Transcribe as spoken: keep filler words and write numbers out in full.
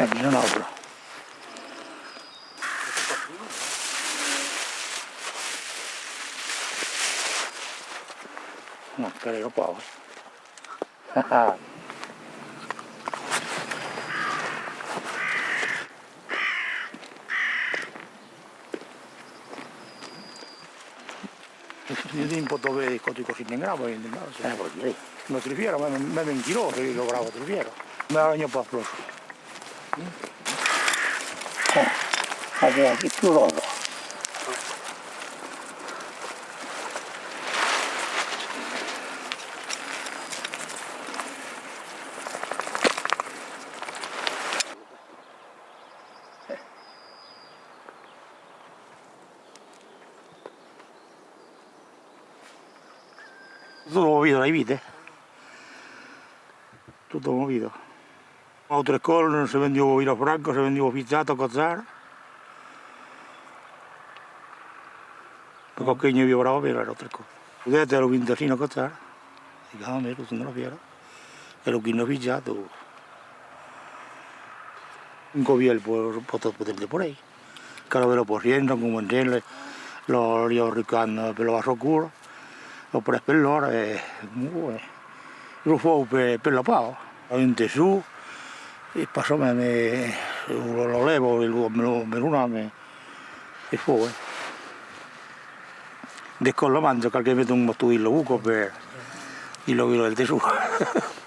Aquí n'hi a un autre. Non, aquel èra pas, eh. Dins pòt aver qualque cosina en grava, en grava, sí. Eh, pòt dire. Una trufièra, mème, mème un quilò, se lo grava trufièra. Mès ara n'i a pas plus. Oh, aquò aquí, plus ròsa. Tota ma vida l'ai vist, eh. Tota ma vida. Autres còps se vendiá a Vilafranca, se vendiá a Fitjat, a Cajar. Perque aquí n'i aviá bravament, l'autre còp. Podèt èra vint-e-cinc a Cajar. E cada mes, tot en la fièra. E lo quinze a Fitjat, o un còp vièlh, pòt, pòt, pòt de parelh. Cal aver la paciéncia, comencem, lo, li arrucam per la bassa cort, lo pres per l'òrt, e, e lo fau per, per la paga. Un tessor, e passa mème, e, lo, lo lèva, e lo, me lo, me lo dona, e, e fau, eh. De còps la manja, cal que meta un baston dins la boca per, dins la, dins el tessor.